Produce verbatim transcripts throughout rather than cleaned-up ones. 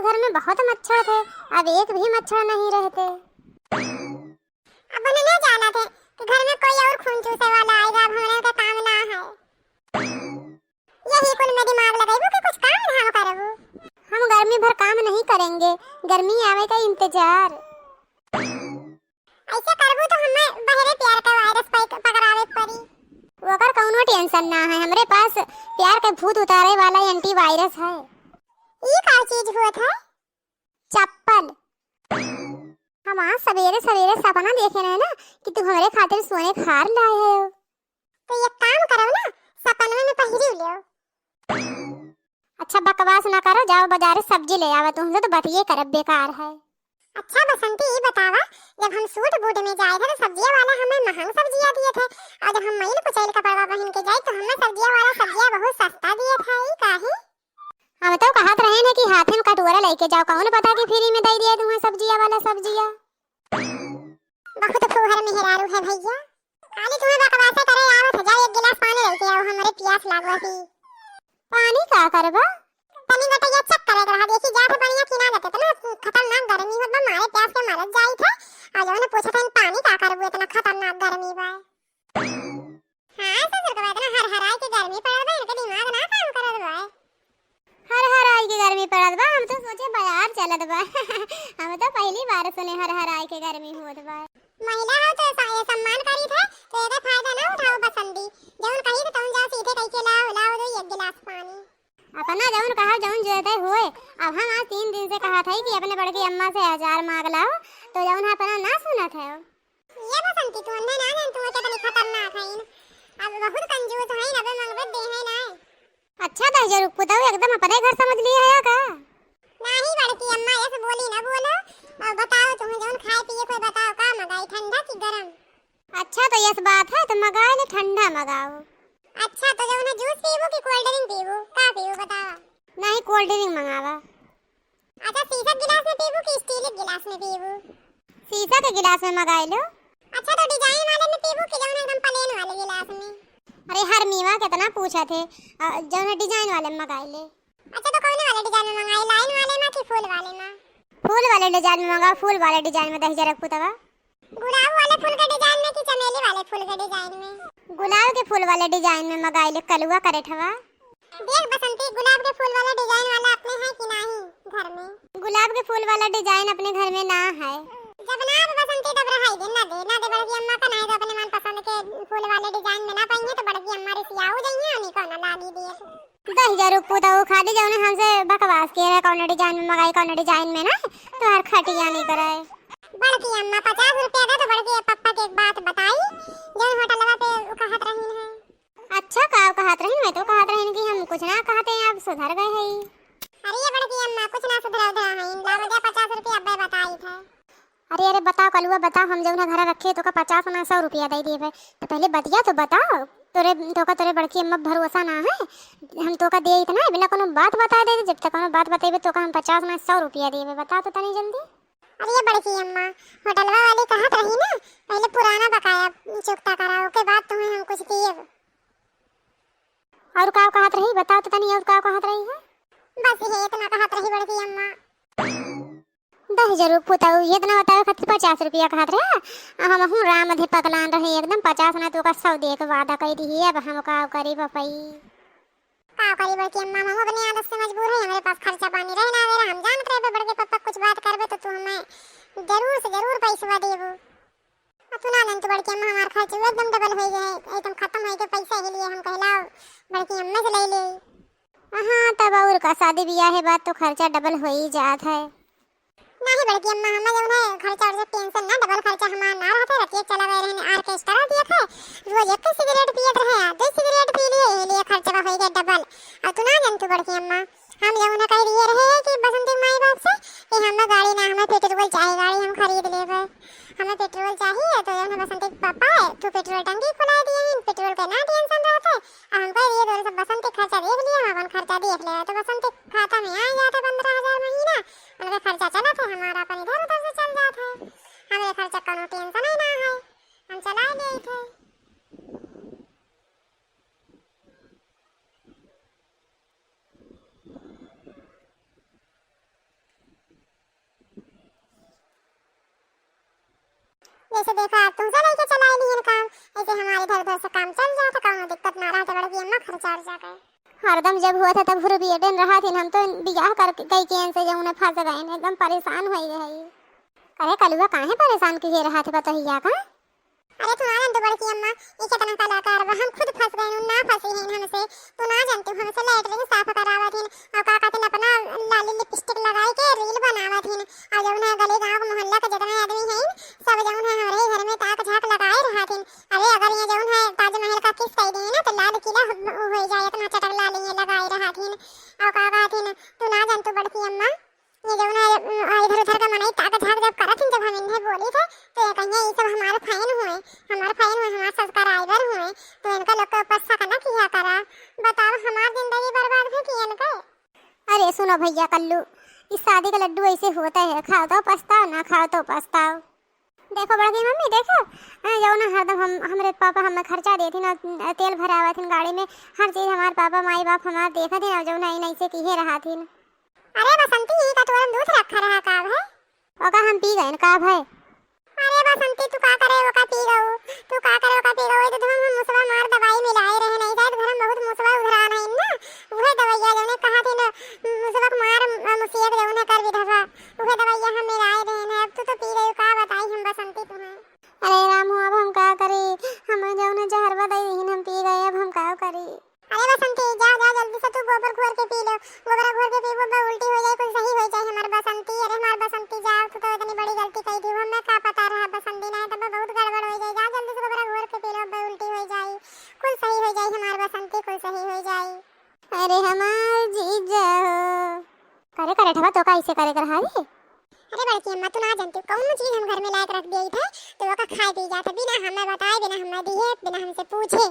घर में बहुत मच्छर थे, अब एक भी मच्छर नहीं रहते। अब उन्हें नहीं जाना थे कि घर में कोई और खून चूसे वाला आएगा, अब हमरे का काम ना है। यही कुल में दिमाग लगइबू कि कुछ काम धाम करबू? हम गर्मी भर काम नहीं करेंगे, गर्मी आवे का इंतजार। ऐसे करबू तो हमें बहरे प्यार का वायरस पै-, पकड़ावे के पड़ी। ओकर कौनो टेंशन ना है, हमरे पास प्यार के भूत उतारे वाला एंटीवायरस है। ई का चीज होत है? चप्पल। हम आज सवेरे सवेरे सपना देखे रहे ना कि तू हमरे खातिर सोने के हार लाए हो। तो एक काम करब ना, सपनवे में पहिरी लेव। अच्छा बकवास ना करो, जाओ बाजारे सब्जी ले आवा, तुमसे तो बतिये करब बेकार है। अच्छा बसंती, ई बतावा, जब हम सूट बूट में जाए थे तो सब्जिया वाला हमें महंग सब्जिया दिए थे, और जब हम मइल कुचैल कपड़वा पहन के जाए तो हमें सब्जिया वाला सब्जिया बहुत सस्ता दिए थे, ई काहे? हम तो कहत रहे हैं कि हाथे में कटोरा लेके जाओ, कौन पता कि फ्री में दे दिए तुम्हें सब्जिया वाला सब्जिया। बहुत फूहर मेहरारू है भैया। खाली तुम्हें बकवासे करे आवत है, जाओ एक गिलास पानी लेके आओ, हमरे प्यास लागत ही। पानी का करबा? तनी गटैया चेक करे के रहा, देखी जात बढ़िया कि ना जाते, इतना खतरनाक गर्मी होत बा, मारे प्यास के मरत जाई थे। और जौन पूछत हन पानी का करबू, इतना खतरनाक गर्मी बा। हाँ ससुर के बा, इतना हर हराई के गर्मी पड़त बा, इनके दिमाग ना काम करत बा। हर हराई के गर्मी पड़त बा, हम तो सोचे बाजार चलत बा। हम तो पहली बार सुने हर हराई के गर्मी होत बा। महिला हो तो स-, ये सम्मान करी थे, तो एकर फायदा ना उठाओ बसंती। जौन कही तो तौन जाओ सीधे कह के लाओ, लाओ दो एक गिलास पानी। अपना जौन कहा जौन जैसे होए। अब हम आज तीन दिन से कहा था कि अपने बड़की अम्मा से हजार मांग लाओ, तो जौन है अपना ना सुनत है। ये बसंती, तू अन्ने ना जान, तू कितनी खतरनाक है। अब बहुत कंजूस है, अबे मंगबे दे है ना। अच्छा दहिजरू पुतऊ एकदम अपने घर समझ लिया है का? नहीं बड़की अम्मा, ऐसे बोली ना बोलो। और बताओ तुम जौन खाए पिए कोई बताओ, का मंगाई, ठंडा कि गरम? अच्छा तो यस बात है, तो मंगाए ले ठंडा मंगाओ। अच्छा तो जौन है जूस पीबू कि कोल्ड ड्रिंक पीबू, का पीबू बताओ? नहीं कोल्ड ड्रिंक मंगावा। अच्छा, शीशा के गिलास में पीबू कि स्टील के गिलास में पीबू? शीशा के गिलास में मंगाई लो। अच्छा, तो डिजाइन वाले में पीबू कि जौन एकदम प्लेन वाले गिलास में? अरे हर मीवा कितना पूछा थे, अ, जौन डिजाइन वाले में मंगाई ले। अच्छा, तो कौन वाले डिजाइन में मंगाई, लाइन वाले में कि फूल वाले में? फूल वाले डिजाइन में मंगाओ, फूल वाले डिजाइन में दहिजरू पुतवा। गुलाब वाले फूल के डिजाइन में कि चमेली वाले फूल के डिजाइन में? गुलाब के फूल वाले डिजाइन में मंगाई ले, कलुआ करे ठवा। देख बसंती, गुलाब के फूल वाला डिजाइन वाला अपने है कि नाही घर में? गुलाब के फूल वाला डिजाइन अपने घर में ना है। जब ना अब बसंती तब रहाई दे, ना दे, ना दे बड़की अम्मा का, नाही तो अपने मन पसंद के फूल वाले डिजाइन में ना पाएंगे तो बड़की अम्मा रिसियाऊ जाइए, उन्हीं को ना लागी दिए। दहिजरू पुतऊ खाली जौने हमसे बकवास किए रहे, कौन डिजाइन में मंगाई, कौन डिजाइन में ना, तो हर खटिया नहीं करे। बड़की अम्मा पचास रुपया दे तो बड़की पप्पा के एक बात बताई, जौन होटलवा पे उ कहत रही है। अच्छा, का कहत रहिन? मैं तो कहत रहिन कि हम कुछ ना कहते हैं, अब सुधर गए हैं। अरे ये बड़की अम्मा, कुछ ना सुधरा उधरा है, लाओ दे पचास रुपया, अब्बे बताई था। अरे, अरे, बताओ कलुआ, बताओ, हम जौन है घर रखे, तोका पचास ना सौ रुपया दे दिए भाई, तो पहले बतिया तो बताओ। तोरे, तोका तोरे बड़की अम्मा भरोसा ना है, हम तोका दे इतना है, बिना कोनो बात बताए दे, जब तक कोनो बात बतेबे तोका हम पचास ना सौ रुपया देबे, बताओ तो तनी जल्दी। अरे ये बड़की अम्मा, होटलवा वाली कहत रही ना, पहले पुराना बकाया चुकता कराओ, ओके बाद तुम्हें हम कुछ दिए। और का कहत रही, बताओ तो तनी, और का कहत रही है? बस ये इतना कहत रही बड़की अम्मा। दहिजरू पुतऊ, ये इतना बतावे खातिर पचास रुपया कहत रहे, आ हम हूँ राम अधे पगलान रहे एकदम, पचास ना तो ओकर सौ दे के वादा कई रही है, अब हम का करी बपई? का करी बड़की अम्मा, हम अपने आदत से मजबूर है, हमरे पास खर्चा पानी रहे ना रहे, हम जानत रहे बड़के पप्पा कुछ बात करबे तो तू हमें जरूर से जरूर पैसवा देबू। अब तू ना जान, तू बड़की अम्मा, हमार खर्च एकदम डबल हो गए, एकदम खत्म हो गए पैसा, यही लिए हम कहला बड़की अम्मा से ले ले। हाँ, तब और का, शादी ब्याह है बात तो खर्चा डबल हो ही जात है। नहीं बड़की अम्मा, हमें जौन है खर्चा वर्चा टेंशन ना, डबल खर्चा हमार ना रहता। रतिया चला गए रहने ऑर्केस्ट्रा दिए थे, रोज एक सिगरेट पियत रहे, दो सिगरेट पी लिए, यही लिए खर्चा हो गया डबल। अब तू ना जान, तू बड़की अम्मा, हम जौन कह दिए रहे कि बसंती माई बाप से कि हमें गाड़ी ना, हमें पेट्रोल चाही, गाड़ी हम खरीद लेबे, हमें पेट्रोल चाहिए। तो जौन बसंती के पापा है, तू पेट्रोल टंकी खुला दिए हैं, पेट्रोल के ना टेंशन रहते। अब हम कह दिए तो सब बसंती खर्चा देख लिया, हम अपन खर्चा देख ले। तो बसंती खाता में आ जाते पन्द्रह हजार महीना, उनके खर्चा चला थे, हमारा अपन इधर उधर से चल जाते। हमें खर्चा कोनो टेंशन ही ना है, हम चला ले थे। छुट्टी से देखा, अब तुमसे लेके चलाए लिहन काम, ऐसे हमारे इधर उधर से काम चल जात है, कौनो दिक्कत ना रहत बड़की अम्मा, खर्चा उर्चा के। हरदम जब हुआ था तब हुरबियटेन रहा थीन, हम तो बियाह करके कई के इनसे जौन फंस गए, एकदम परेशान हो गए। अरे कलुआ, काहे परेशान किहे रहा थे बतहिया का? अरे तू ना जानतू बड़की अम्मा, ई केतना कलाकार बा, हम खुद फंस गए, ना फंसी हैं हमसे। तू ना जानतू, हमसे लेटरिन साफ करावत हिन, और का कहते अपना लाली लिपस्टिक लगाई के रील बनावत हिन, और जौन है गली गाँव के मोहल्ला के जितना आदमी हैं, सब जौन है हमरे घर में ताक झांक लगाए रहत हिन। अरे अगर ये जौन है ताजमहल का किस कह दी ना तो लाल किला हो जाए, इतना चटक लाल ये लगाए रहत हिन। और का कहत हिन, तू ना जानतू बड़की अम्मा, ये जौन है, अ, इधर उधर का मनई ताक झांक जब करत हिन, जब हम इन्हें बोली थे, तो ये कहिए, "ये सब हमारे फैन हुए, हमारे फैन हुए, हमारे सब्सक्राइबर हुए, तो इनका लोग के ऊपर शक ना किया करा।" बताओ, हमार जिंदगी बर्बाद है कि इनके? अरे सुनो भैया कल्लू, इस शादी का लड्डू ऐसे होता है, खाओ तो पछताओ, ना खाओ तो पछताओ। देखो बड़की मम्मी, देखो, अ, जौन हरदम हम, हमरे पापा हमें खर्चा देथिन और तेल भरावथिन गाड़ी में, हर चीज हमार पापा माई बाप हमार देखथिन और जौन है, ऐसे किहे रहथिन। अरे बसंती, ई का तोरन दूध रखा रहा का भय? ओका हम पी गएन का भय? अरे बसंती, तू का करे ओका पी गऊ? तू का करे ओका पी गऊ? ये तो हम मुसवा मार दवाई मिलाए रहे, नहीं जाए तो घर में बहुत मुसवा उधरा नहीं ना। उहे दवाइया जौने कहा थी ना, मुसवा के मार, अ, मुसियत जौने कर विधवा। उहे दवाइया हम मिलाए रहे ना। अब तू तो पी गऊ, का बताई हम बसंती तुम्हें। अरे राम हो, अब हम का करी? हम जौने जहरवा दे दीन, हम पी गए, अब हम का करी? अरे बसंती, जा, जा, जल्दी से तू गोबर घोर के पी लो। गोबर घोर के पीबो, बा उल्टी हो जाए, कुल सही हो जाए हमार बसंती। अरे हमार बसंती, जा, तू तो इतनी बड़ी गलती कई दी, हमें का पता रहा बसंती, ना तब बहुत गड़बड़ हो जाए। जा जल्दी से गोबर घोर के पी लो, बा उल्टी हो जाए, कुल सही हो जाए हमार बसंती, कुल सही हो जाए। अरे हमार जीजा हो। करे करे ठवा तो का ऐसे करे कर हारी? अरे बड़की अम्मा, तू ना जानती, कौनो चीज हम घर में लायक रख दिए थे, तो ओका खाए पी जात, बिना हमें बताए, बिना हमें दिए, बिना हमसे पूछे।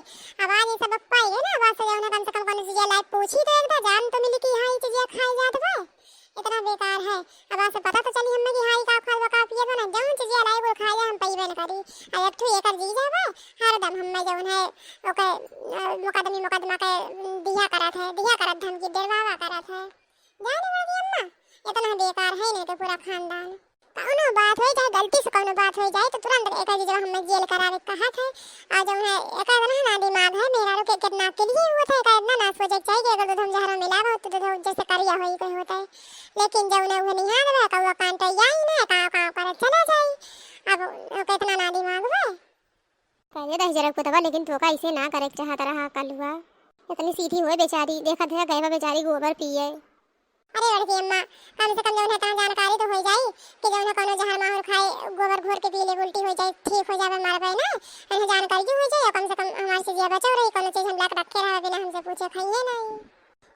अब आज ये सबक पाई गए ना, अब आज से जौन है कम से कम कौनो चीज लायक पूछी तो एक तो जान तो मिली कि हाँ, ये चीज खाई जात बा। इतना बेकार है, अब आज से पता तो चली हमें कि हाँ, ये का खाए बा, का पिए बा ना, जौन चीज लायक वो खाए हम पईबे न करी। अब एक ठो एकर जीजा बा, हरदम हमें जौन है ओके, अ, मुकदमी मुकदमा के दिया करत है, दिया करत धमकी, डरवावा करत है। जाने वाली अम्मा, इतना बेकार है नहीं तो पूरा खानदान। कौनो बात होई, चाहे गलती से कौनो बात होई जाए, तो तुरंत एकर जीजा हमें जेल करावे के कहत है। और जौन है, एकर इतना ना दिमाग है, मेहरारू के कितना के लिए हुआ था, एकर इतना ना सोचे के चाहिए कि अगर दूध में जहर मिला हो, तो दूध जैसे करिया होई गई होता है। लेकिन जौन है, वो नहीं आ रहा, कौआ कान पे आई ना, काव काव करे चला जाई। अब ओके इतना ना दिमाग बा। पहले दहिजरा पुतवा, लेकिन तोका ऐसे ना करे के चाहत रहा कलुआ। इतनी सीधी हुए बेचारी, देखत है गए बा बेचारी गोबर पिए। अरे बड़की अम्मा, कम से कम जौन है इतना जानकारी तो हो जाई कि जौन है कौनो जहर माहुर खाए, गोबर घोर के पी ले, उल्टी हो जाए, ठीक हो जाए, मर गए ना, इन्हें जानकारी हो जाए, कम से कम हमारी चीजें बचो रही, कौनो चीज हम लाके रखे रहे बिना हमसे पूछे खाइए नहीं।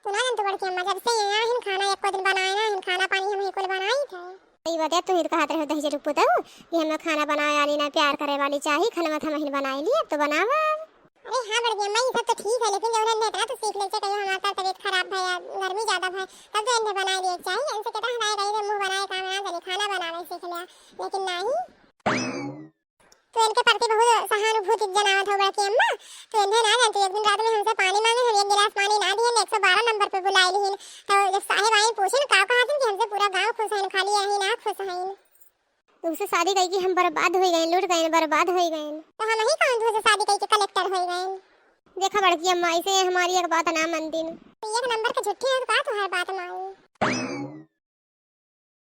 तू ना जानतू बड़की अम्मा, जब से यहाँ हिन खाना एको दिन बनाए ना, हिन खाना पानी हम ही कुल बनाई थे। सही बात है, तू ही तो कहत रहे दहिजरू पुतऊ कि हमें खाना बनावे वाली ना, प्यार करे वाली चाही, खाना मत हम ही बनाई लिए, अब तो बनावा। अरे हाँ बड़की अम्मा, ये सब तो ठीक है, लेकिन जौन है इतना तो सीख ले चाहिए, हमारा तबीयत खराब है या गर्मी ज्यादा है, तब तो इन्हें बनाए लिए चाहिए, इनसे कितना हटाए गई मुंह बनाए काम ना चले, खाना बनावे सीख लिया, लेकिन नहीं। तो इनके प्रति बहुत सहानुभूति जनावत हो बड़की अम्मा। तो इन्हें ना जानती, एक दिन रात में हमसे पानी मांगे, हम एक गिलास पानी ना दिए, एक सौ बारह नंबर पे बुलाए लिहिन। तो जब साहेब आइन पूछिन का कहा थी कि हमसे पूरा गांव खुश है, खाली यही ना खुश है। तुमसे शादी कई कि हम बर्बाद हो गए, लुट गए, बर्बाद हो गए। तो हम ही कौन तुमसे शादी कई के कलेक्टर हो गए? देखा बड़की अम्मा, ऐसे हमारी एक बात ना मानती न। तो एक नंबर के झूठी है, तो का तुम्हारी बात मानी?